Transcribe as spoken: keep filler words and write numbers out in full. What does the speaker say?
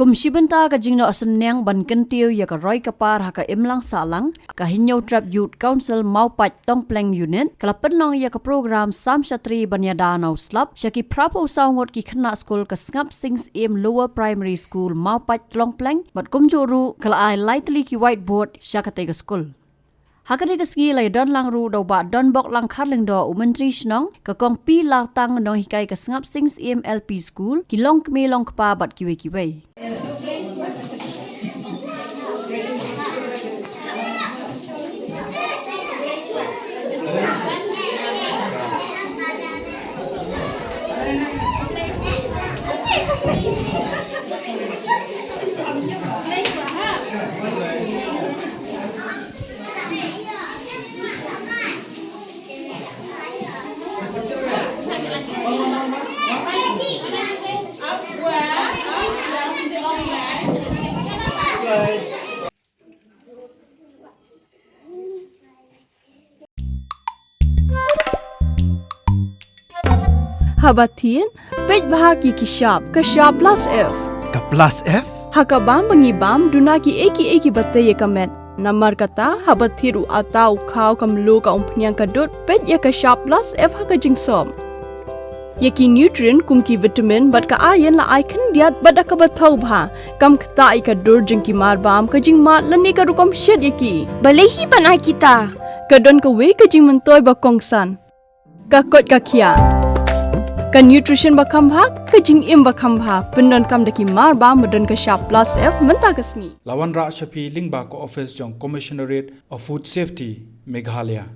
Kum shi bynta ka jingnoh synñiang ban kyntiew ïa ka roi ka par ha ka imlang sahlang, ka Hynñiewtrep Youth Council Mawpait Tongpleng Unit ka la pynlong ïa ka program Sam Shatri ban ïada na u slap sha ki phraphew saw ngut ki khynnah skul ka Sngap Sing Syiem Lower Primary School Mawpait Tongpleng, bad kumjuh ruh ka la ai lai tylli ki whiteboard sha katei ka skul. Ha kane ka sngi la ïadon lang ruh da u Bah Donboklang Kharlyngdoh, u Myntri Shnong, ka Kong P. Lartang, nonghikai ka Sngap Sing Syiem L P School, ki longkmie longkpa bad kiwei kiwei. Haba thied, peit bha ïa ki shap, ka shap plus F. Ka plus F? Ha ka bam ba ngi bam, duna kiei kiei kiba tei ïa ka met. Namar kata, haba thied u atta, u khaw, ka mluh, ka umphniang, ka dud, peit ïa ka shap plus F ha ka jingsop. Ïa ki nutrient kum ki vitamin bad ka iron la ai khyndiat bad da kaba thaw bha. Kam ktah ïa ka dur jong ki mar bam, ka jingmad lane ka rukom shet ïa ki. Balei hi ban ai kita? Ka don kawei ka jingmyntoi ba kongsan. Ka koit ka khiah. Ka nutrition ba kham bha, ka jingim ba kham bha. Pyndonkam da ki mar bam ba don ka shap plus F mynta ka sngi. La wanrah sha phi lyngba ka office jong Commissionerate of Food Safety, Meghalaya.